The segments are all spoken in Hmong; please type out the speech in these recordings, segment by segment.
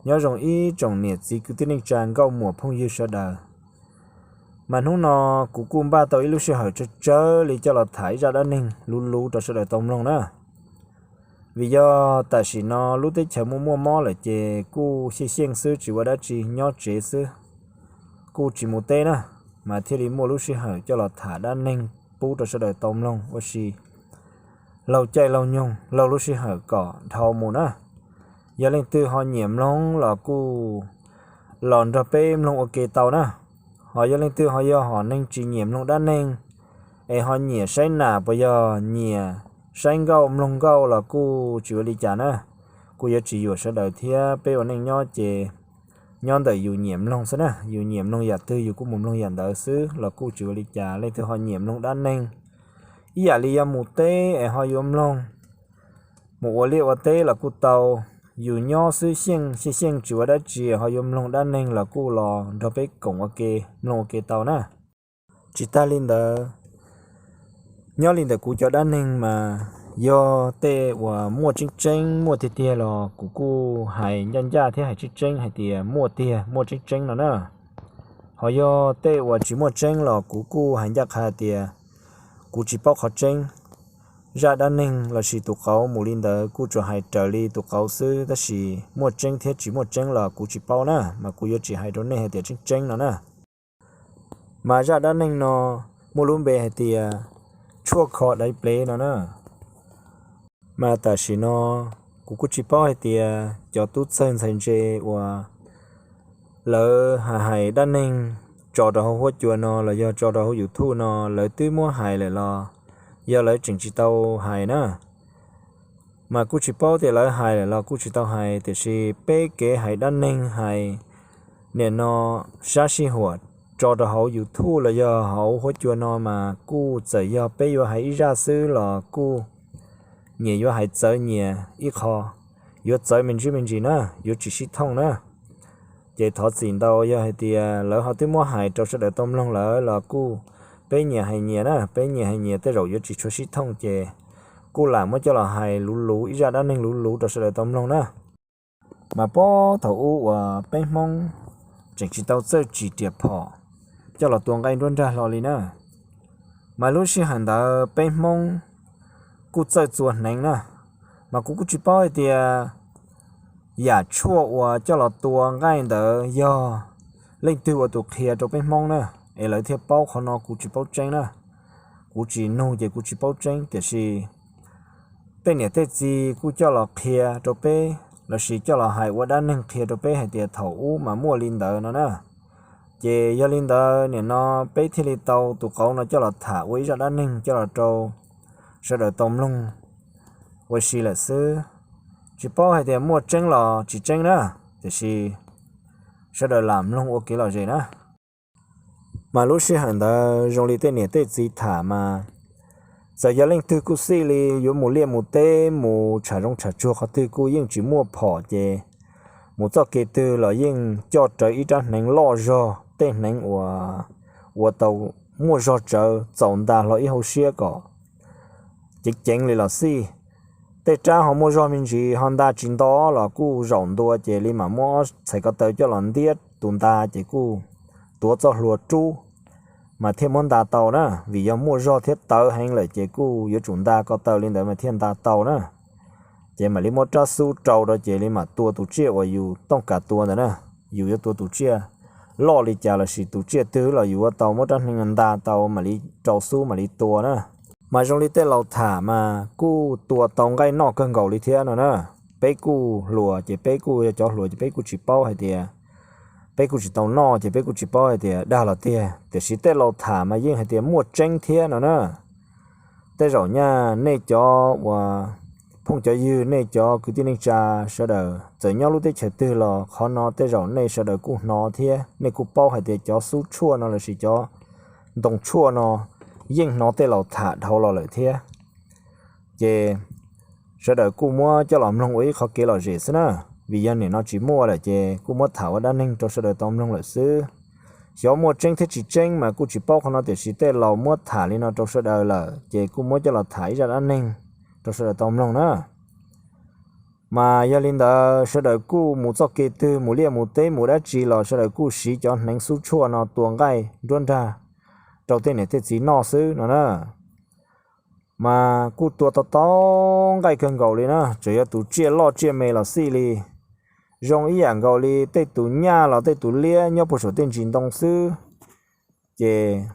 Nyob zoo ib tsoom niam txiv kwv tij neej tsa nkauj muam phooj ywg sawv daws. Mas hnub no kuv kuj npaj tau ib lub sij hawm tsawg tsawg li coj los tham ib zaj dab neeg luv luv rau sawv daws tau mloog na. Vim yog tam sim no lub teb chaws muaj muaj mob lawm ces kuj xyeej xyeej xwb tsis ua dab tsi nyob tsev xwb, kuj tsis mus teb na, mas thiaj li muaj lub sij hawm coj los tham dab neeg pub rau sawv daws tau mloog ua si laug caij laug nyoog laug lub sij hawm kom dhau mus na. Yog leej twg ho nyiam mloog los kuj los nrog peb mloog ua ke tau na. Ho yog leej twg ho yog hom neeg tsis nyiam mloog dab neeg, es ho nyiam saib nas puas yog nyiam saib nkauj mloog nkauj los kuj tsis ua li cas na. Kuj yuav tsis yuam sawv daws thiab, peb ua neej nyob ces nyob ntawm yus nyiam mloog xwb na, yus nyiam mloog yam twg yus kuj mus mloog yam ntawd xwb los kuj tsis ua li cas. Leej twg ho nyiam mloog dab neeg, ib yam li yog mus teb es ho yuav mloog, mus ua liaj ua teb los kuj tau, yus nyob xwb xyeej xyeej xyeej tsis ua dab tsi ho yuav mloog dab neeg los kuj los nrog peb koom ua ke mloog ua ke tau na. Tsis tag li ntawd, nyob li ntawm kuv cov dab neeg mas yog tej uas muaj tseeb tseeb muaj tiag tiag los kuv kuj hais ncaj ncaj thiab hais tseeb tseeb hais tias muaj tiag muaj tseeb tseeb no na. Ho yog tej uas tsis muaj tseeb los kuv kuj hais ncaj qha tias kuv tsis paub qhov tseeb. Zaj dab neeg lossis tus qauv mus li ntawd kuj tsuas hais raws li tus qauv xwb, tab sis muaj tseeb thiab tsis muaj tseeb los kuv tsis paub na, mas kuv yuav tsis hais rau nej hais tias tseeb tseeb no na. Mas zaj dab neeg no muaj lub npe hais tias tshuaj kho daiv plev no na. Mas tam sim no kuv kuj tsis paub hais tias cov tub txawg ntxhais ntse uas lawv hais hais dab neeg tso rau hauv huab cua no los yog tso rau hauv YouTube no lawv twb muab hais lawm los yog lawv tseem tsis tau hais na. Mas kuj tsis paub tias lawv hais lawm los kuj tsis tau hais, tiam sis peb kev hais dab neeg hais nim no sab sij huam tso rau hauv YouTube los yog hauv huab cua no mas kuj txawm yog peb yuav hais ib zaj xwb los kuj nyias yuav hais txawv nyias ib qho, yuav txawv me ntsis me ntsis na, yuav tsis sib thooj na. Ces thov txim ntau, yog hais tias lawv ho twb muab hais rau sawv daws tau mloog lawm los kuj peb nyias hais nyias na, peb nyias hais nyias tej zaum yuav tsis tshua sib thooj ces kuj lam muab coj los hais luv luv ib zaj dab neeg luv luv rau sawv daws tau mloog na. Mas puag thaum ub uas peb Hmoob tseem tsis tau txawj tsim riam phom coj los tua nqaij nruab nrag hlo li na, mas lub sij hawm ntawd peb Hmoob kuj txawj txua hneev na. Mas kuv kuj tsis paub hais tias yam tshuaj uas coj los tua nqaij ntawd yog leej twg ua tus qhia rau peb Hmoob na, es lawv thiaj paub qhov no kuv tsis paub tseeb na. Kuv tsis nug ces kuv tsis paub tseeb, tiam sis tej niam tej txiv kuj coj los qhia rau peb lossis coj los hais ua dab neeg qhia rau peb hais tias thaum ub mas muaj li ntawd no na. Ces yog li ntawd nim no peb thiaj li tau tus qauv no coj los tham ua ib zaj dab neeg coj los rau sawv daws tau mloog ua si lawm xwb. Tsis paub hais tias muaj tseeb los tsis tseeb na, tiam sis sawv daws lam mloog ua kev lom zem na. Mas lub sij hawm ntawd zoo li tej niam tej txiv tham mas txawm yog leej twg kuj xij li yuav mus liaj mus teb mus tsham zoov tsham tsuag qhov twg kuj yeej tsis muaj phom ces mus txoj kev twg los yeej coj rawv ib rab hneev loj zog, tej hneev uas ua tau muaj zog tsawv txaus nta hlo ib hauv siab kom ceev ceev li los xij. Tej rab ho muaj zog me ntsis ho nta tsis nto los kuj zaum ntua ces li mam muab ob txhais ko taw coj los ntiab tus nta ces kuj tuav txoj hlua rub mas thiaj muab nta tau na, vim yog muaj zog thiab tawv heev lawm ces kuj yuav tsum nta ko taw li ntawd mas thiaj nta tau na. Ces mam li muab rab xub rau rau ces li mam tua tus tsiaj uas yus tooj kas tua ntawd na. Yus yuav tua tus tsiaj loj li cas lossis tus tsiaj twg los yus ua tau muab rab hneev nta tau mam li rau xub mam li tua na. Mas zoo li tej laus tham mas kuj tua tau nqaij noj kawg nkaus li thiab no na. Peb kuj hluas ces peb kuj yog cov hluas ces peb kuj tsis paub hais tias, peb kuj tsis tau noj ces peb kuj tsis paub hais tias dag los tiag, tiam sis tej laus tham mas yeej hais tias muaj tseeb thiab no na. Tej zaum nyaj nej cov uas phooj cov ywg, nej cov kwv tij neej tsa sawv daws txawm nyob lub teb chaws twg los qhov no tej zaum nej sawv daws kuj hnov thiab nej kuj paub hais tias cov xub tshuaj no lossis cov ntoo tshuaj no yeej hnov tej laus tham dhau los lawm thiab. Ces sawv daws kuj muab coj los mloog ua ib qhov kev lom zem xwb na, vim yog nim no tsis muaj lawm ces kuj muab tham ua dab neeg rau sawv daws tau mloog lawm xwb. Xyov muaj tseeb thiab tsis tseeb mas kuj tsis paub qhov no, tiam sis tej laus muab tham li no rau sawv daws lawm ces kuj muab coj los tham ib zaj dab neeg rau sawv daws tau mloog na. Mas yog li ntawd sawv daws kuj mus txoj kev twg, mus liaj mus teb mus dab tsi los sawv daws kuj siv cov hneev xub tshuaj no tua nqaij nruab nrag rau tej niam tej txiv noj xwb no na. Mas kuj tua tau tau nqaij kawg nkaus li na, txawm yog tus tsiaj loj tsiaj me los xij li. Zoo ib yam nkaus li tej tus nyaj los tej tus liab nyob puag saum tej ntsis ntoo xwb, ces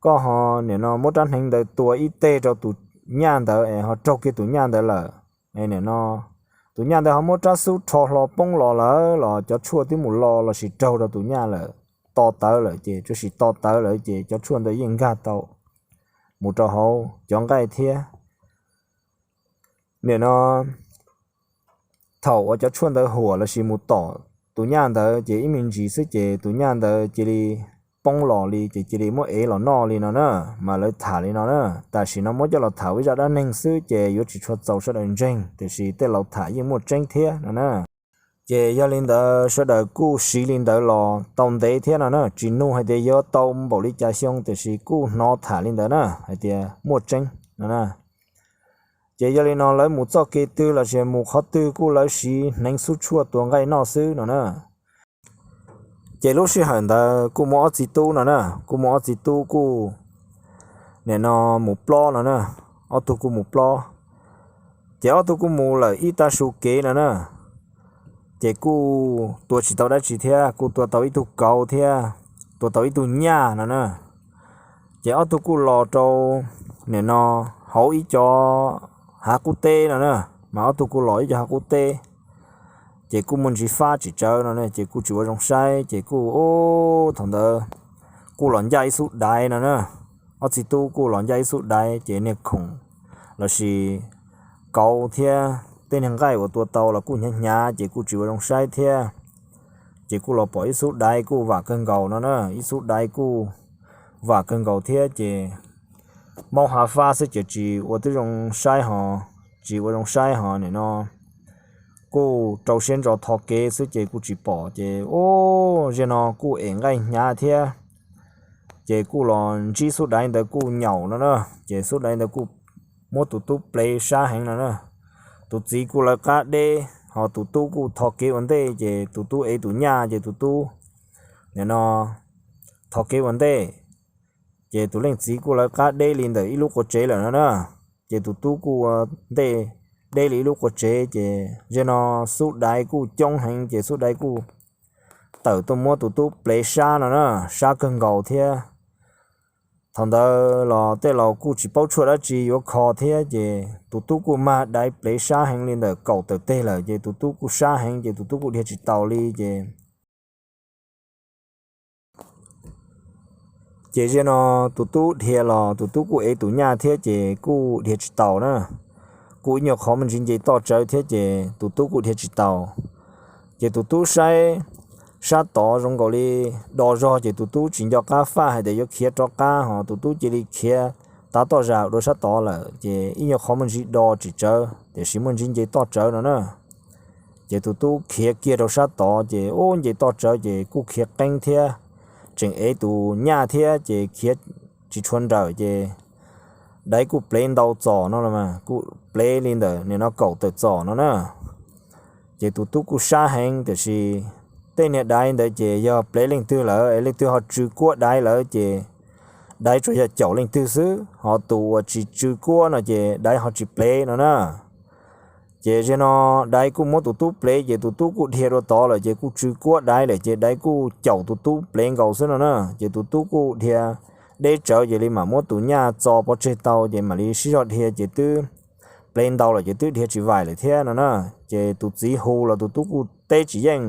koj ho nim no muab rab hneev ntawd tua ib teg rau tus nyaj ntawd es ho raug kiag tus nyaj ntawd lawm. Nim no tus nyaj ntawd ho muab rab xub rho hlo poob los lawm los cov tshuaj twb mus lo lossis raug rau tus nyaj lawm, to tawv lawm ces, tsuas sim to tawv lawm ces cov tshuaj ntawd yeej nkag tau mus rau hauv cov nqaij thiab. Nim no thaum uas cov tshuaj ntawd huam lossis mus tom tus nyaj ntawd ces ib me ntsis xwb ces tus nyaj ntawd cia li poob los li ces cia li muab ev los noj li no na. Mas lawv tham li no na, tam sim no muab coj los tham ua ib zaj dab neeg xwb ces yuav tsis tshua txaus sawv daws ntseeg, tiam sis tej laus tham yeej muaj tseeb thiab no na. Ces yog li ntawd sawv daws kuj siv li ntawd los tau ntev thiab no na, tsis nug hais tias yuav tau npaum li cas xyoo, tiam sis kuj hnov tham li ntawd na hais tias muaj tseeb no na. Ces yog li no lawv mus txoj kev twg lossis mus qhov twg kuj lawv siv hneev xub tshuaj tua nqaij noj xwb no na. Ces lub sij hawm ntawd kuj muaj ob txiv tub no na, kuj muaj ob txiv tub kuj nim no mus plob no na, ob tug kuj mus plob. Ces ob tug kuj mus lawm ib tag su kev no na, ces kuj tua tsis tau dab tsi thiab, kuj tua tau ib tug kauv thiab tua tau ib tug nyaj no na. Ces ob tug kuj los rau nim no hauv ib co hav qub teb no na, mas ob tug kuj los ib co hav qub teb, ces kuj muaj ntsis fab tsis tsawv no na, ces kuj tsis ua zoo saib, ces kuj thaum ntawd kuj los ncaj ib xub daiv no na. Ob txiv tub kuj los ncaj ib xub daiv, ces niag khoom lossis kauv thiab tej niag nqaij uas tua tau los kuj hnyav hnyav, ces kuj tsis ua zoo saib thiab. Ces kuj los pom ib xub daiv kuj vam kawg nkaus no na, ib xub daiv kuj vam kawg nkaus thiab, ces maub hav fab xwb ces tsis ua tib zoo saib ho, tsis ua zoo saib ho nim no kuj rau siab ntso tho kev xwb ces kuj tsis pom, ces ub, ziag no kuj ev nqaij hnyav thiab. Ces kuj los ntsib xub daiv ntawd kuj nyaum no na, ces xub daiv ntawd kuj muab tus tub plev sab heev no na. Tus txiv kuj lawv qab deb, ho tus tub kuj tho kev ua ntej, ces tus tub ev tus nyaj, ces tus tub nim no tho kev ua ntej, ces tus leej txiv kuj lawv qab deb li ntawm ib lub qua tsev lawm no na. Ces tus tub kuj ua ntej deb li ib lub qua tsev, ces ziag no xub daiv kuj coob heev, ces xub daiv kuj tawm tuaj muab tus tub plev sab no na, sab kawg nkaus thiab. Thaum ntawd los tej laus kuj tsis paub tshuaj dab tsi yuav kho thiab, ces tus tub kuj mag daiv plev sab heev li ntawm kaum tawm teg lawm, ces tus tub kuj sab heev, ces tus tub kuj dhia tsis taus li, ces ces ziag no tus tub dhia los tus tub kuj ev tus nyaj thiab, ces kuj dhia tsis taus na. Kuj ib nyuag qhov muaj ntsis nce toj tsawv thiab, ces tus tub kuj dhia tsis taus. Ces tus tub saib sab tod zoo nkaus li do zog, ces tus tub tsis nco qab faj hais tias yuav khiav rov qab, ho tus tub cia li khiav tav toj zam dua sab tod lawm, ces ib nyuag qhov muaj ntsis do tsis tsawv, tiam sis muaj ntsis nce toj tsawv no na. Ces tus tub khiav kiag rau sab tod, ces ub, nce toj tsawv, ces kuj khiav qeeb thiab, tseem ev tus nyaj thiab, ces khiav tsis tshua nrawm, ces daiv kuj plev ntau txom no los mas, kuj plev li ntawm nim no kaum tawm txom no na. Ces tus tub kuj sab heev, tiam sis tej niag daiv ntawd ces yog plev leej twg lawm es leej twg ho tsw kuab daiv lawm, ces daiv tsuas yog caum leej twg xwb, ho tus uas tsis tsw kuab no ces daiv ho tsis plev no na. Ces ziag no daiv kuj muab tus tub plev, ces tus tub kuj dhia dua tod lawm, ces kuj tsw kuab daiv lawm, ces daiv kuj caum tus tub plev nkaus xwb no na. Ces tus tub kuj dhia deb tsawv, cia li mam muab tus nyaj txo pov tseg tau, ces mam li sib zog dhia, ces twb plev ntau lawm, ces twb dhia tsis vaim lawm thiab no na. Ces tus txiv hu los tus tub kuj teb tsis yeej.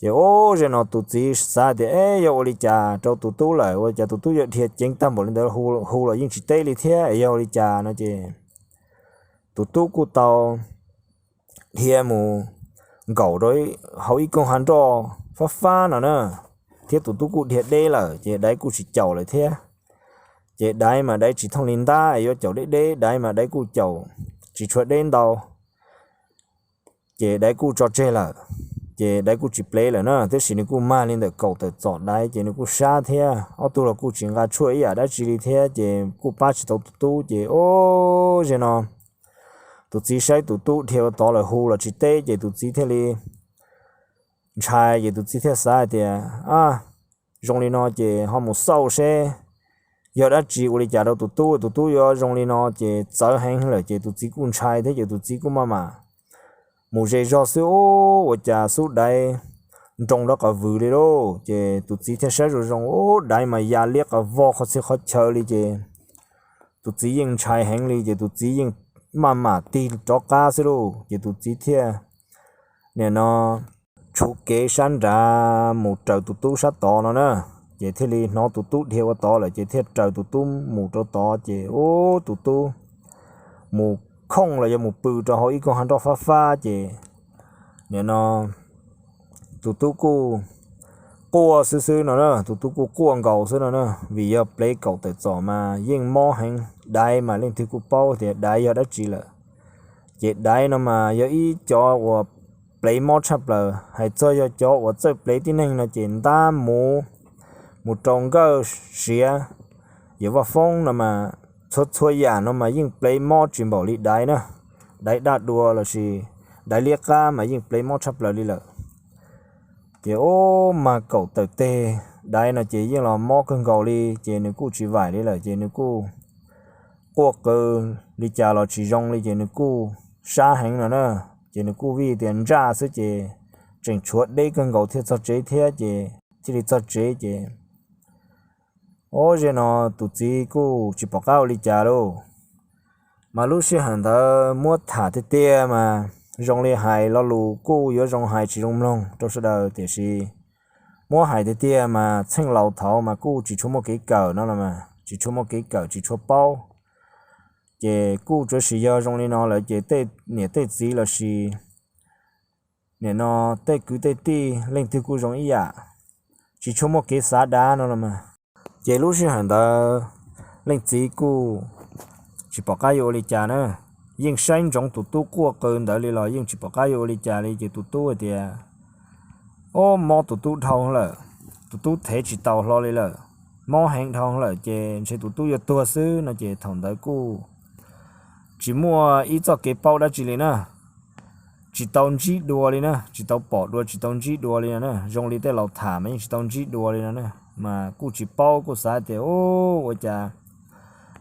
Ces ub, ziag no tus txiv xav tias, Eb, yog ua li cas rau tus tub lawm, ua cas tus tub yuav dhia ceev tag npaum li ntawd, hu los yeej tsis teb li thiab, yog ua li cas no ces tus tub kuj tau dhia mus nkaum rau hauv ib koog hav nroj fab fab no na, thiab tus tub kuj dhia deb lawm, ces daiv kuj tsis caum lawm thiab. Ces daiv mas daiv tsis thooj li ntab, yuav caum deb deb, daiv mas daiv kuj caum tsis tshua deb ntau. Ces daiv kuj tso tseg lawm, ces daiv kuj tsis plev lawm na, tiam sis nws kuj mag li ntawm kaum tawm txom daiv, ces nws kuj sab thiab, ob tug los kuj tsis nqa tshuaj ib yam dab tsi li thiab, ces kuj pab tsis tau tus tub, ces ub, ziag no tus txiv saib tus tub dhia ua tod lawm hu los tsis teb ces tus txiv thiaj li ntshai ces tus txiv thiaj xav hais tias, a, zoo li no ces ho mus xauj seb yog dab tsi ua li cas rau tus tub, tus tub yuav zoo li no ces txawv heev lawm ces tus txiv kuj ntshai thiab ces tus txiv kuj maj mam mus ze zog xwb, ub, ua cas xub daiv nroo rov qab vwm li lauj. Ces tus txiv thiaj saib zoo zoo, ub, daiv mas ya liab qas vog qhov txhia qhov chaw li ces tus txiv yeej ntshai heev li ces tus txiv yeej maj mam tig rov qab xwb lauj. Ces tus txiv thiaj nim no tshuv kev sab nrad mus raws tus tub sab tod no na, ces thiaj li hnov tus tub dhia ua tod lawm ces thiaj raws tus tub mus rau tod ces ub, tus tub mus khooj los yog mus pw rau hauv ib koog hav nroj fab fab ces nim no tus tub kuj quaj xwb xwb no na, tus tub kuj quaj nkaus xwb no na, vim yog plev kaum tawm txom mas yeej mob heev, daiv mas leej twg kuj paub tias daiv yog dab tsi lawm. Ces daiv no mas yog ib cov uas plev mob tshaj plaws, hais txog yog cov uas txawj plev tib neeg no ces ntab muv mus rau nkawj siav, yawm vaj foob no mas txhua txhua yam no mas yeej plev mob tsis npaum li daiv na. Daiv daj dua lossis daiv liab qab mas yeej plev mob tshaj plaws li lawm. Ces ub, mag kaum tawm teg daiv no ces yeej los mob kawg nkaus li ces nws kuj tsis vaim li lawm ces nws kuj quaj qw li cas los tsis zoo li ces nws kuj sab heev no na. Ces nws kuj vij tias ntsaj xwb ces tseem tshuav deb kawg nkaus thiaj txog tsev thiab ces thiaj li txog tsev ces ub, ze no tus txiv kuj tsis pom qab ua li cas lauj. Mas lub sij hawm ntawd muab tham tiag tiag mas zoo li hais lo lus kuj yuav zoo hais tsis zoo mloog rau sawv daws tiam sis muab hais tiag tiag mas txheej laus thaud mas kuj tsis tshua muaj kev kawm no los mas tsis tshua muaj kev kawm tsis tshua paub. Ces kuj tsuav sim yog zoo li no lawm ces tej niam tej txiv lossis nim no tej kwv tej tij leej twg kuj zoo ib yam, tsis tshua muaj kev xav dav no los mas. Ces lub sij hawm ntawd leej txiv kuj tsis pom qab yuav ua li cas na, yeej saib ntsoov tus tub quaj qw ntawd li los yeej tsis pom qab yuav ua li cas li ces tus tub hais tias, ub, mob tus tub dhau lawm, tus tub thev tsis tau hlo li lawm, mob heev dhau lawm ces ntshe tus tub yuav tuag xwb no ces thaum ntawd kuj tsis muaj ib txoj kev paub dab tsi li na, tsis tau ntsib dua li na, tsis tau pom dua tsis tau ntsib dua li no na, zoo li tej laus tham mas yeej tsis tau ntsib dua li no na, mas kuj tsis paub kuj xav tias, ub, ua cas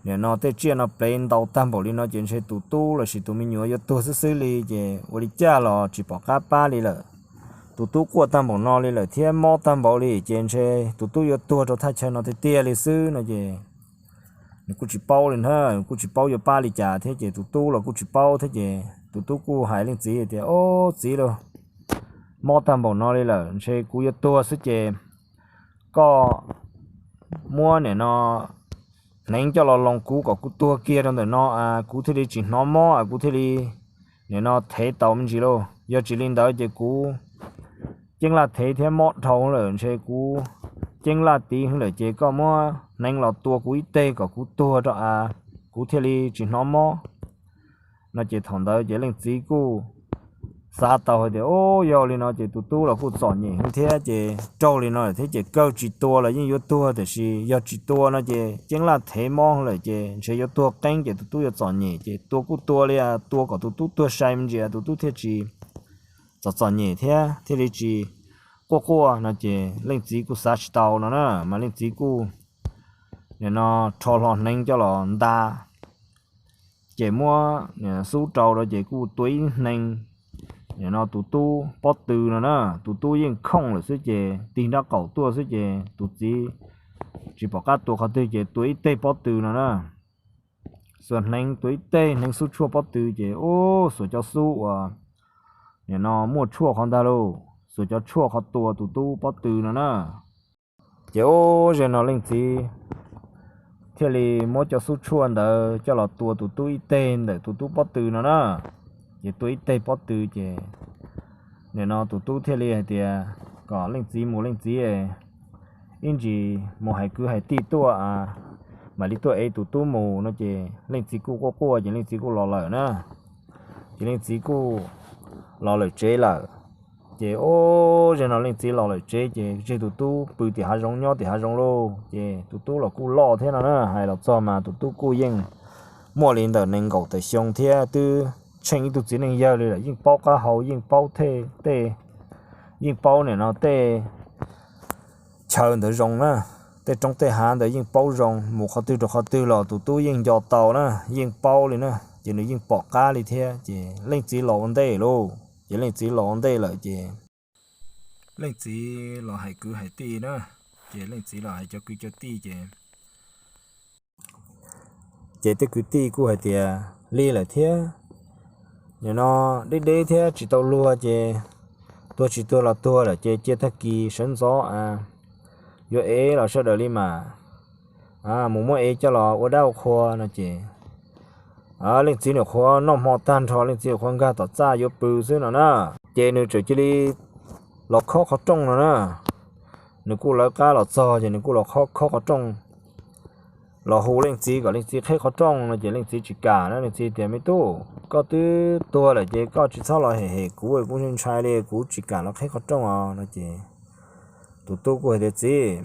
nim no tej tsiaj no plev ntau tag npaum li no ces ntshe tus tub lossis tus me nyuam yuav tuag xwb xwb li ces ua li cas los tsis pom qab pab li lawm. Tus tub quaj tag npaum no li lawm thiab mob tag npaum li ces ntshe tus tub yuav tuag rau thaj chaw no tiag tiag li xwb no ces nws kuj tsis paub li na, kuj tsis paub yuav pab li cas thiab ces tus tub los kuj tsis paub thiab ces tus tub kuj hais leej txiv tias, ob, txiv lauj, mob tag npaum no li lawm ntshe kuv yuav tuag xwb ces koj muab nim no hneev coj los loos kuv kom kuv tuag kiag rau ntawm no, kuv thiaj li tsis hnov mob, kuv thiaj li nim no thev tau me ntsis lauj. Yog tsis li ntawd ces kuv ceeb laj thev thiab mob dhau lawm, ntshe kuv ceeb laj tiv lawm ces koj muab hneev los tua kuv ib teg kom kuv tuag rau a, kuv thiaj li tsis hnov mob no ces thaum ntawd ces leej txiv kuj xav tau hais tias, ob, yog li no ces tus tub los kuj txom nyem thiab ces raug li no thiab ces kawg tsis tua los yeej yuav tuag, tiam sis yog tsis tua no ces ceeb laj thev mob lawm ces ntshe yuav tuag qeeb ces tus tub yuav txom nyem ces tua kuj tua li, tua kom tus tub tuag sai me ntsis tus tub thiaj tsis txom txom nyem thiab thiaj li tsis quaj quaj no ces leej txiv kuj xav tsis tau no na, mas leej txiv kuj nim no rho hlo hneev coj los nta, ces muab xub rau rau ces kuj tua ib hneev nim no tus tub pob tw no na, tus tub yeej khooj lawm xwb ces tig nraub qaum tuaj xwb ces tus txiv tsis pom qab tua qhov twg ces tua ib teg pob tw no na. Xuas hneev tua ib teg hneev xub tshuaj pob tw ces ub, xuas cov xub uas nim no muaj tshuaj qhov ntag lauj, xuas cov tshuaj qhov tua tus tub pob tw no na. Ces ub, ze no leej txiv thiaj li muab cov xub tshuaj ntawd coj los tua tus tub ib teg ntawm tus tub pob tw no na. Ces tua ib teg pob tw ces nim no tus tub thiaj li hais tias kom leej txiv mus leej txiv ib ntsis mus hais kwv hais tij tuaj, mam li tuaj ev tus tub mus no ces leej txiv kuj quaj quaj ces leej txiv kuj los lawm na. Ces leej txiv kuj los lawm tsev lawm. Ces ub, ze no leej txiv los lawm tsev ces tseg tus tub pw tim hav zoov nyob tim hav zoov lauj. Ces tus tub los kuj loj thiab no na, hais los txog mas tus tub kuj yeej muaj li ntawm nees nkaum tawm xyoo thiab twb tsheej ib tug txiv neej yawg li lawm, yeej paub qab hau, yeej paub tej, yeej paub nim no tej chaw ntawd zoo na, tej roob tej hav ntawd yeej paub zoo, mus qhov twg rau qhov twg los tus tub yeej nco tau na, yeej paub li na, ces nws yeej pom qab li thiab. Ces leej txiv los ua ntej lauj, ces leej txiv los ua ntej lawm ces leej txiv los hais kwv hais tij na, ces leej txiv los hais cov kwv cov tij ces ces tej kwv tij kuj hais tias li lawm thiab, nim no deb deb thiab tsis tau luag ces tuag tsis tuag los tuag lawm ces cia tag kis sawv ntxov yuav ev los sawv daws li mas mus muab ev coj los ua dab ua qhua no ces leej txiv nyuam qhuav noj hmo tag nrho, leej txiv nyuam qhuav nkag tom txaj yuav pw xwb no na, ces nws txawm cia li los khob qhov rooj no na. Nws kuj lawv qab los txog ces nws kuj los khob qhov rooj los hu leej txiv kom leej txiv qheb qhov rooj no ces leej txiv tsis kam na, leej txiv tias, Me tub, koj twb tuag lawm ces koj tsis txhob los hem hem kuv, kuv ntshai li, kuv tsis kam los qheb qhov rooj os no ces tus tub kuj hais tias, Txiv,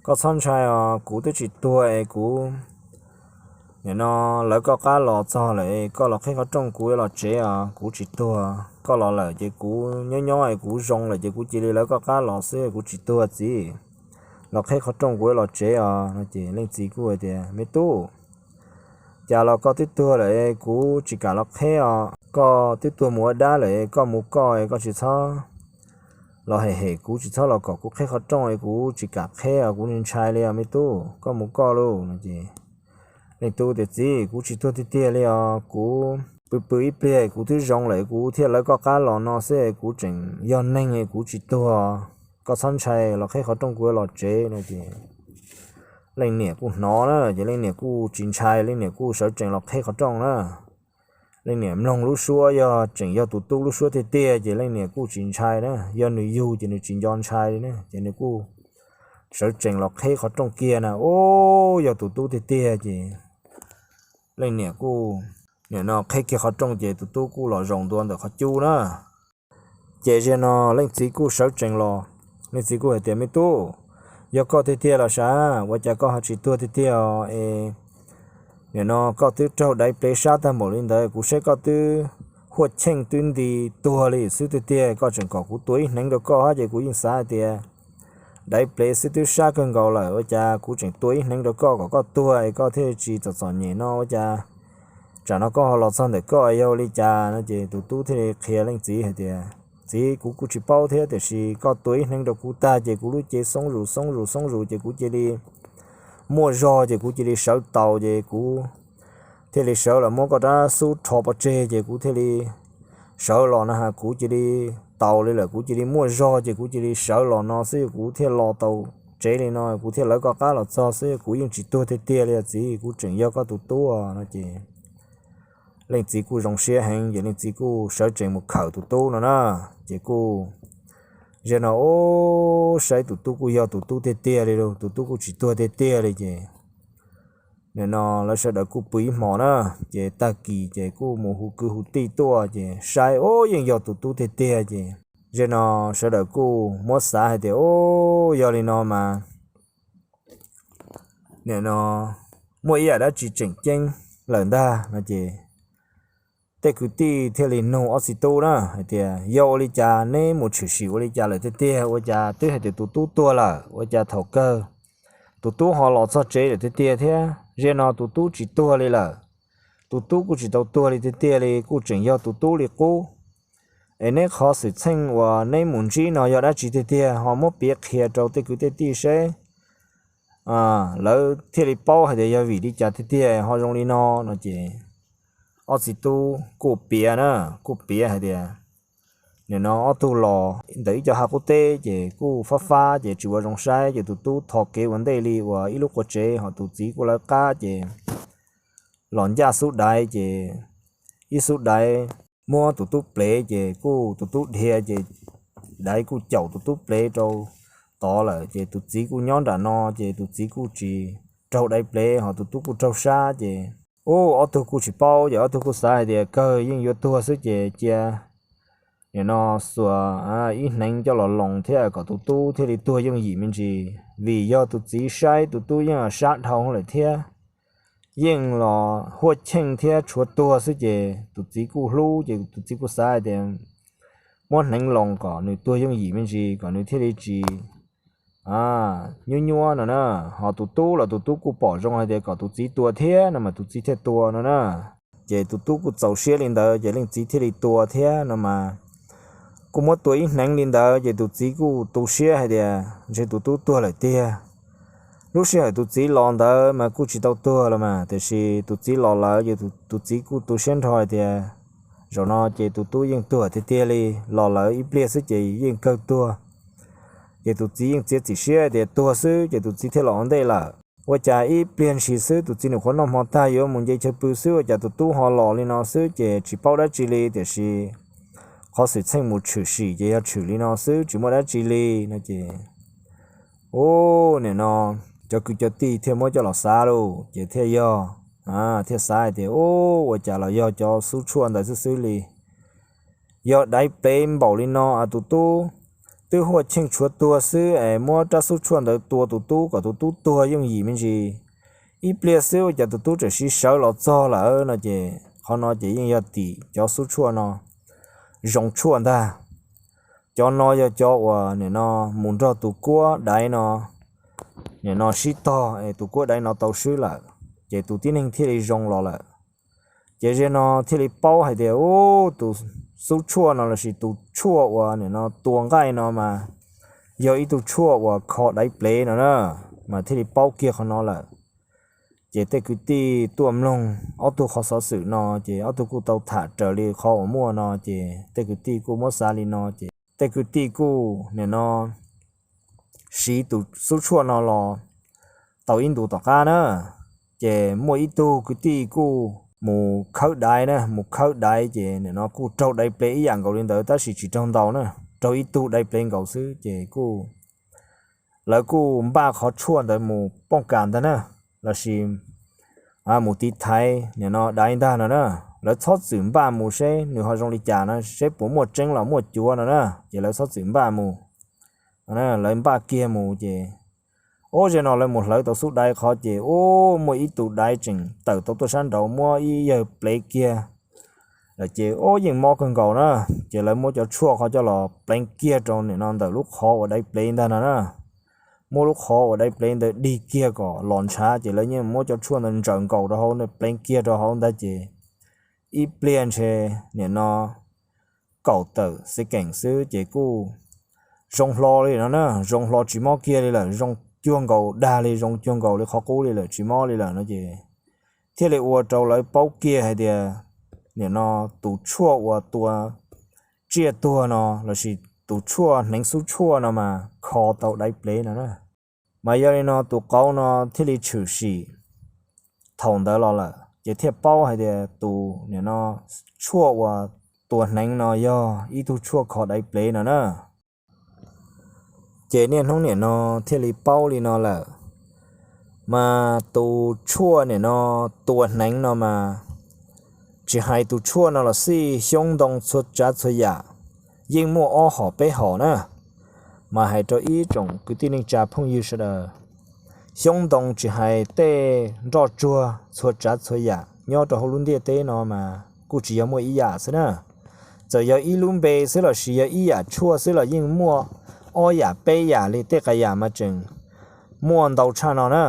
koj txhob ntshai os, kuv twb tsis tuag es kuv nim no lawv koj qab los txog lawm, koj los qheb qhov rooj kuv yuav los tsev os, kuv tsis tuag. Koj los lawm ces kuv nyob nyob es kuv zoo lawm ces kuv cia li lawv koj qab los xwb, kuv tsis tuag txiv. Los qheb qhov rooj kuv yuav los tsev os no ces leej txiv kuj hais tias, Me tub, cas los koj twb tuag lawm, kuv tsis kam los qheb os, koj twb tuag mus ua dab lawm, koj mus koj, koj tsis txhob los hem hem kuv, tsis txhob los kom kuv qheb qhov rooj, kuv tsis kam qheb os, kuv ntshai li os me tub, koj mus koj lauj no ces leej tub tias, Txiv, kuv tsis tuag tiag tiag li os, kuv pw pw ib pliag kuv twb zoo lawm, kuv thiaj lawv koj qab los no xwb, kuv tseem yog neeg, kuv tsis tuag, koj txhob ntshai, los qheb qhov rooj kuv yuav los tsev no ces leej niam kuj hnov na ces leej niam kuj tsis ntshai, leej niam kuj sawv tsees los qheb qhov rooj na. Leej niam mloog lub suab yog tseem yog tus tub lub suab tiag tiag ces leej niam kuj tsis ntshai na, yog nws yug ces nws tsis nco ntshai li na, ces nws kuj sawv tsees los qheb qhov rooj kiag na, ub, yog tus tub tiag tiag ces leej niam kuj nim no qheb kiag qhov rooj ces tus tub kuj los zaum ntua ntawm qhov cub na. Ces zaum no leej txiv kuj sawv tsees los, leej txiv kuj hais tias, Me tub, yog koj tiag tiag los sav, ua cas koj ho tsis tuag tiag tiag es nim no koj twb raug daiv plev sab tag npaum li ntawd, kuv saib koj twb huaj cheej twb nti tuag li xwb tiag tiag, koj tseem kom kuv tua ib hneev rau koj hab ces kuv yeej xav hais tias daiv plev xwb twb sab kawg nkaus lawm, ua cas kuv tseem tua ib hneev rau koj kom koj tuag es koj thiaj tsis txom txom nyem no, ua cas tsam no koj ho los txog ntawm koj yog ua li cas no ces tus tub thiaj li qhia leej txiv hais tias, Txiv, kuv kuj tsis paub thiab, tiam sis koj tua ib hneev rau kuv tag ces kuv lub cev xoob zus xoob zus xoob zus ces kuv cia li muaj zog ces kuv cia li sawv taus ces kuv thiaj li sawv los muab koj rab xub rho pov tseg ces kuv thiaj li sawv los no, kuv cia li taus li lawm, kuv cia li muaj zog ces kuv cia li sawv los no xwb, kuv thiaj los tau tsev li no, kuv thiaj lawv koj qab los txog xwb, kuv yeej tsis tuag tiag tiag li os txiv, kuv tseem yog koj tus tub no ces leej txiv kuj zoo siab heev ces leej txiv kuj sawv tsees mus khawm tus tub no na. Ces kuj zaum no ub, saib tus tub kuj yog tus tub tiag tiag li lauj, tus tub kuj tsis tuag tiag tiag li ces nim no lawv sawv daws kuj pw ib hmos na, ces tag kis ces kuj mus hu kwv hu tij tuaj ces saib ub yeej yog tus tub tiag tiag ces zaum no sawv daws kuj muab xav hais tias ub yog li no mas nim no muaj ib yam dab tsi tseem ceeb lawm ntag no ces tej kwv tij thiaj li nug ob txiv tub na hais tias, Yog ua li cas neb mus tshwm sim ua li cas lawm tiag tiag? Ua cas twb hais tias tus tub tuag lawm, ua cas thaum kawg tus tub ho los txog tsev lawm tiag tiag thiab? Zaum no tus tub tsis tuag li lawm, tus tub kuj tsis tau tuag li tiag tiag li, kuj tseem yog tus tub li qub. Es neb qhov xwm txheej uas neb mus ntsib no yog dab tsi tiag tiag? Ho muab piav qhia rau tej kwv tej tij seb lawv thiaj li paub hais tias yog vim li cas tiag tiag ho zoo li no no ces ob txiv tub kuj piav na, kuj piav hais tias nim no ob tug los ntawm ib co hav qub teb ces kuj fab fab ces tsis ua zoo saib ces tus tub tho kev ua ntej li uas ib lub qua tsev, ho tus txiv kuj lawv qab ces los ncaj xub daiv ces ib xub daiv muab tus tub plev ces kuj tus tub dhia ces daiv kuj caum tus tub plev rau tod lawm ces tus txiv kuj nyob nram no ces tus txiv kuj tsis raug daiv plev ho tus tub kuj raug sab ces ub ob tug kuj tsis paub ces ob tug kuj xav hais tias kawg yeej yuav tuag xwb ces cia nim no xuas ib hneev coj los loos thiab kom tus tub thiaj li tuag yooj yim me ntsis, vim yog tus txiv saib tus tub yeej sab dhau lawm thiab. yeej los huaj cheej thiab tshuav tuag xwb ces tus txiv kuj hlub ces tus txiv kuj xav hais tias muab hneev loo kom nws tuag yooj yim me ntsis kom nws thiaj li tsis nyuab nyuab no na. Ho tus tub los tus tub kuj pom zoo hais tias kom tus txiv tua thiab no mas tus txiv thiaj tua no na. Ces tus tub kuj txaus siab li ntawd ces leej txiv thiaj li tua thiab no mas. Kuj muab tua ib hneev li ntawd ces tus txiv kuj tu siab hais tias ntshe tus tub tuag lawm tiag. Lub sij hawm tus txiv los ntawd mas kuj tsis tau tuag los mas, tiam sis tus txiv los lawm ces tus txiv kuj tu siab nrho hais tias zaum no ces tus tub yeej tuag tiag tiag li, los lawm ib pliag xwb ces yeej kawg tuag. Ces tus txiv yeej txiav txim siab tias tuag xwb ces tus txiv thiaj los ua ntej lawm. Ua cas ib pliag ntshis xwb tus txiv nws qhuav noj hmo tag yuav mus nce chaw pw xwb ua cas tus tub ho los li no xwb ces tsis paub dab tsi li, tiam sis qhov xwm txheej mus tshwm sim ces yog tshwm li no xwb tsis muaj dab tsi li no ces, u, nim no cov kwv cov tij thiaj muab coj los xav lauj ces thiaj yog, thiaj xav hais tias u, ua cas los yog cov xub tshuaj ntawd xwb xwb li. Yog daiv plev npaum li no es tus tub twb huaj cheej tshuav tuag xwb es muab rab xub tshuaj ntawd tua tus tub kom tus tub tuag yooj yim me ntsis. Ib pliag xwb ua cas tus tub tseem siv sawv los txog lawm no ces qhov no ces yeej yog tim cov xub tshuaj no zoo tshuaj ntag. Cov no yog cov uas nim no mus nrog tus kuab daiv no, nim no sib tog es tus kuab daiv no tau swb lawm, ces tus tib neeg thiaj li zoo los lawm. Ces ze no thiaj li paub hais tias u, tus xub tshuaj no lossis tus tshuaj uas nim no tua nqaij no mas yog ib tug tshuaj uas kho daiv plev no na, mas thiaj li paub kiag qhov no lawm. Ces tej kwv tij tuaj mloog ob tug qhov xov xwm no ces ob tug kuj tau tham raws li qhov uas muaj no ces tej kwv tij kuj muab xav li no ces tej kwv tij kuj nim no siv tus xub tshuaj no los tau ib ntus tom qab na, ces muaj ib tug kwv tij kuj mus khawb daiv na, mus khawb daiv ces nim no kuj raug daiv plev ib yam nkaus li ntawd tab sis tsis raug ntau na, raug ib tug daiv plev nkaus xwb ces kuj, lawv kuj npaj qhov tshuaj ntawd mus pooj kas ntag na, lossis mus tiv thaiv nim no daiv ntag no na. Lawv txhob txwm npaj mus seb nws ho zoo li cas na, seb puas muaj tseeb los muaj cuav no na, ces lawv txhob txwm npaj mus. Lawv npaj kiag mus ces, u, ze no lawv mus hlawv tau xub daiv qhov ces u, muaj ib tug daiv tseem tawm tau tuaj sab nraud muab ib yawg plev kiag lawm ces u, yeej mob kawg nkaus na. Ces lawv muab cov tshuaj qhov coj los pleev kiag rau nim no ntawm lub qhov uas daiv plev ntag no na, muab lub qhov uas daiv plev ntawd dig kiag kom los ntshav ces lawv yeej muab cov tshuaj ntawd ntsaws nkaus rau hauv ntawd pleev kiag rau hauv ntag ces ib pliag ntshe nim no kaum tawm xev keem xwb ces kuj zoo hlo li no na, zoo hlo tsis mob kiag li lawm, zoo cuag nkaus dag li, zoo cuag nkaus li qhov qub li lawm, tsis mob li lawm no ces thiaj li ua rau lawv paub kiag hais tias nim no tus tshuaj uas tua tsiaj tuag no lossis tus tshuaj hneev xub tshuaj no mas kho tau daiv plev no na. Mas yog li no tus qauv no thiaj li tshwm sim thaum ntawd los lawm ces thiaj paub hais tias tus nim no tshuaj uas tua hneev no yog ib tug tshuaj kho daiv plev no na. Ces niaj hnub nim no thiaj li paub li no lawm. Mas tus tshuaj nim no tua hneev no mas tsis hais tus tshuaj no los xij, xyoob ntoo txhua tsav txhua yam yeej muaj ob hom peb hom na. Mas hais rau ib tsoom kwv tij neej tsa phooj ywg sawv daws, xyoob ntoo tsis hais tej nroj tsuag txhua tsav txhua yam nyob rau hauv lub ntiaj teb no mas kuj tsis yog muaj ib yam xwb na. Txawm yog ib lub npe xwb lossis yog ib yam tshuaj xwb los yeej muaj ob yam peb yam li, tej qee yam mas tseem muaj ntau tshaj no na.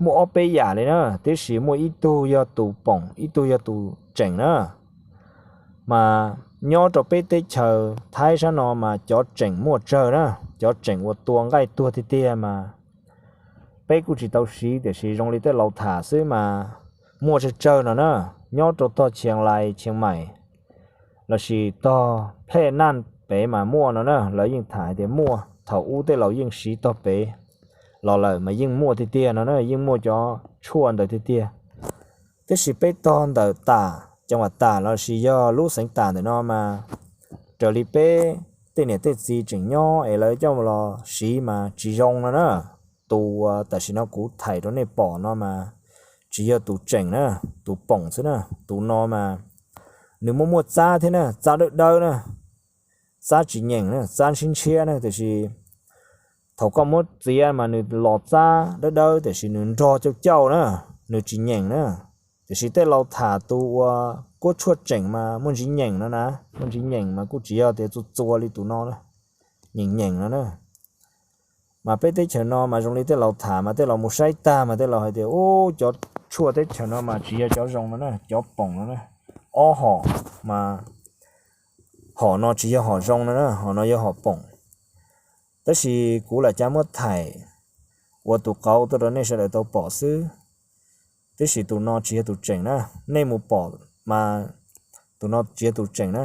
Muaj ob peb yam li na, tiam sis muaj ib tug yog tus poom, ib tug yog tus tseem na. Mas nyob rau peb teb chaws Thaib sab no mas cov tseem muaj tsawg na, cov tseem uas tua nqaij tuag tiag tiag mas peb kuj tsis tau siv, tiam sis zoo li tej laus tham xwb mas muaj tsawg tsawg no na. Nyob rau tog Chiang Rai, Chiang Mai lossis tog Phej Naj pem mas muaj no na, lawv yeej tham hais tias muaj, thaum ub tej laus yeej siv tog pem los lawm mas yeej muaj tiag tiag no na, yeej muaj cov tshuaj ntawd tiag tiag. Tiam sis peb tog ntawm tam, ceev vam tam lossis yog lub xeev tam ntawm no mas raws li peb tej niam tej txiv tseem nyob es lawv coj los siv mas tsis zoo no na. Tus uas tam sim no kuv thaij rau nej pom no mas tsis yog tus tseem na, tus poom xwb na. Tus no mas nws muaj muaj txab thiab na, txab dawb dawb na, txab tsis nyeem na, txab ntshiab ntshiab na, tiam sis thaum koj muab txiav mas nws los txab dawb dawb tiam sis nws nrog cauj cauj na. nws tsis nyeem na. Tiam sis tej laus tham tus uas kuab tshuaj tseem mas muaj ntsis nyeem no na, muaj ntsis nyeem mas kuj tsis yog tias txua txua li tus no, nyeem nyeem no na. Mas peb teb chaws no mas zoo li tej laus tham mas tej laus mus saib tag mas tej laus hais tias, u, cov tshuaj teb chaws no mas tsis yog cov zoo no na, cov poom no na, ob hom mas hom no tsis yog hom zoo no na, hom no yog hom poom. Tab sis kuv lam cas muab thaij ua tus qauv tuaj rau nej sawv daws tau pom xwb. Tab sis tus no tsis yog tus tseem na, nej mus pom mas tus no tsis yog tus tseem na.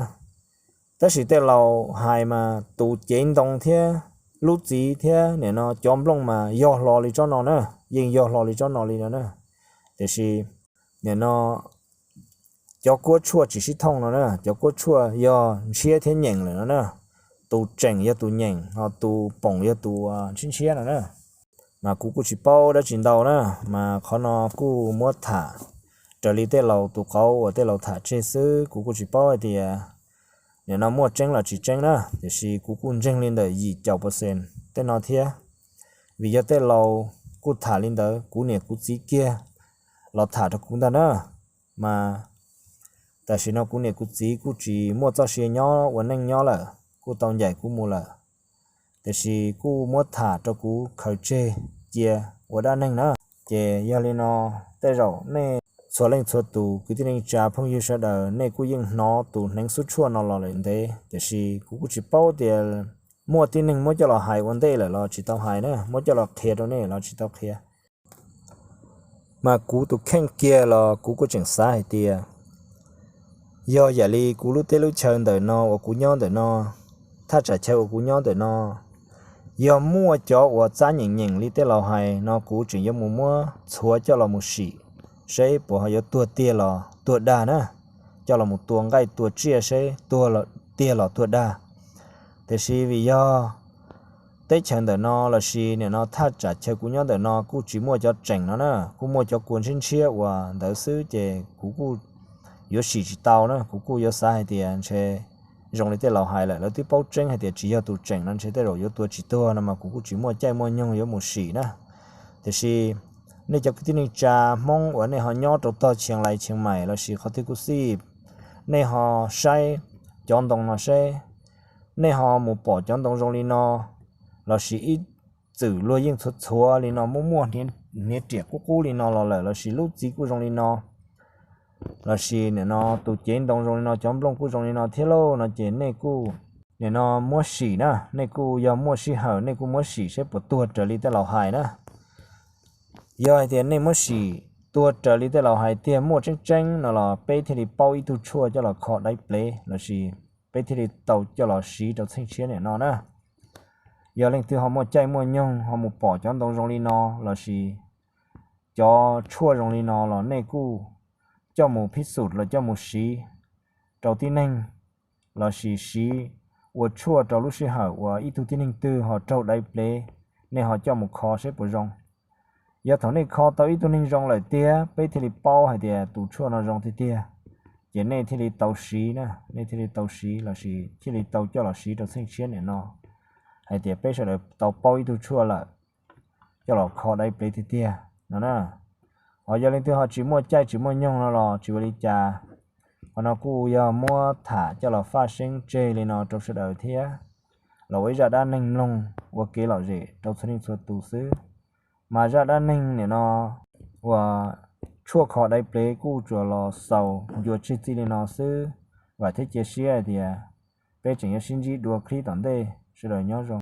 Tab sis tej laus hais mas tus cev ntoo thiab lub txiv thiab nim no cov nplooj mas yog hlo li tsob no na, yeej yog hlo li tsob no li no na. Tiam sis nim no cov kuab tshuaj tsis sib thooj no na, cov kuab tshuaj yog ntshiab thiab nyeem lawm no na. Tus tseem yog tus nyeem, ho tus poom yog tus ntshiab ntshiab no na. Mas kuv kuj tsis paub dab tsi ntau na, mas qhov no kuj muab tham raws li tej laus tus qauv uas tej laus tham tseg xwb, kuv kuj tsis paub hais tias nim no muaj tseeb los tsis tseeb na, tiam sis kuv kuj ntseeg li ntawm yim caum percent tej no thiab. Vim yog tej laus kuj tham li ntawd, kuv niam kuv txiv kiag los tham rau kuv ntag na. Mas tam sim no kuv niam kuv txiv kuj tsis muaj txoj sia nyob ua neej nyob lawm, kuj tau ncaim kuv mus lawm. Tiam sis kuj muab tham rau kuv khaws tseg cia ua dab neeg na. Ces yog li no, tej zaum nej txhua leej txhua tus kwv tij neej tsa phooj ywg sawv daws nej kuj yeej hnov tus hneev xub tshuaj no los lawm ntev, tiam sis kuv kuj tsis paub tias muaj tib neeg muab coj los hais ua ntej lawm los tsis tau hais na, muab coj los qhia rau nej los tsis tau qhia. Mas kuv tus kheej kiag los kuv kuj tseem xav hais tias yog yam li kuv lub teb lub chaw ntawm no uas kuv nyob ntawm no, thaj tsam chaw uas kuv nyob ntawm no, yog muaj cov uas txab nyeem nyeem li tej laus hais no kuv tseem yuav mus muab txhuav coj los mus sim seb puas ho yuav tuag tiag los tuag dag na, coj los mus tua nqaij tua tsiaj seb tuag tiag los tuag dag. Tiam sis vim yog teb chaws ntawm no lossis nim no thaj tsam chaw kuv nyob ntawm no kuj tsis muaj cov tseem no na, kuj muaj cov kua ntshiab ntshiab uas ntawd xwb ces kuv kuj yuav sim tsis tau na, kuv kuj yuav xav hais tias ntshe zoo li tej laus hais lawm, lawv twb paub tseeb hais tias tsis yog tus tseem no ntshe tej zaum yuav tua tsis tuag no mas kuv kuj tsis muaj caij muaj nyoog yuav mus sim na. Tiam sis nej cov kwv tij neej tsa Hmoob uas nej ho nyob rau tog Chiang Rai Chiang Mai lossis qhov twg kuj xij, nej ho saib cov ntoo no seb, nej ho mus pom cov ntoo zoo li no lossis ib txwm luag yeej txhuav txhuav li no muaj muaj hniav riam qub qub li no los lawm lossis lub txiv kuj zoo li no lossis nim no tus cev ntoo zoo li no cov nplooj kuj zoo li no thiab lauj no ces nej kuj nim no muab sim na, nej kuj yog muaj sij hawm nej kuj muab sim seb puas tuag raws li tej laus hais na. Yog hais tias nej muab sim tuag raws li tej laus hais tiag muaj tseeb tseeb no los peb thiaj li paub ib tug tshuaj coj los kho daiv plev lossis peb thiaj li tau coj los siv rau txheej tshiab nim no na. Yog leej twg ho muaj caij muaj nyoog ho mus pom cov ntoo zoo li no lossis cov tshuaj zoo li no los nej kuj coj mus phib xum los coj mus siv rau tib neeg lossis siv ua tshuaj rau lub sij hawm uas ib tug tib neeg twg ho raug daiv plev, nej ho coj mus kho seb puas zoo. Yog thaum nej kho tau ib tug neeg zoo lawm tiag peb thiaj li paub hais tias tus tshuaj no zoo tiag tiag, ces nej thiaj li tau siv na, nej thiaj li tau siv lossis thiaj li tau coj los siv rau txheej tshiab nim no hais tias peb sawv daws tau paub ib tug tshuaj lawm coj los kho daiv plev tiag tiag no na. Ho yog leej twg ho tsis muaj caij tsis muaj nyoog no los tsis ua li cas. Qhov no kuj yog muab tham coj los faj seeb tseg li no rau sawv daws thiab los ua ib zaj dab neeg mloog ua kev lom zem rau txhua leej txhua tus xwb. Mas zaj dab neeg nim no uas tshuaj kho daiv plev kuj tsuas los xaus ncua tseg txij li no xwb. Vam thiab cia siab hais tias peb tseem yuav sib ntsib dua clip tom ntej, sawv daws nyob zoo.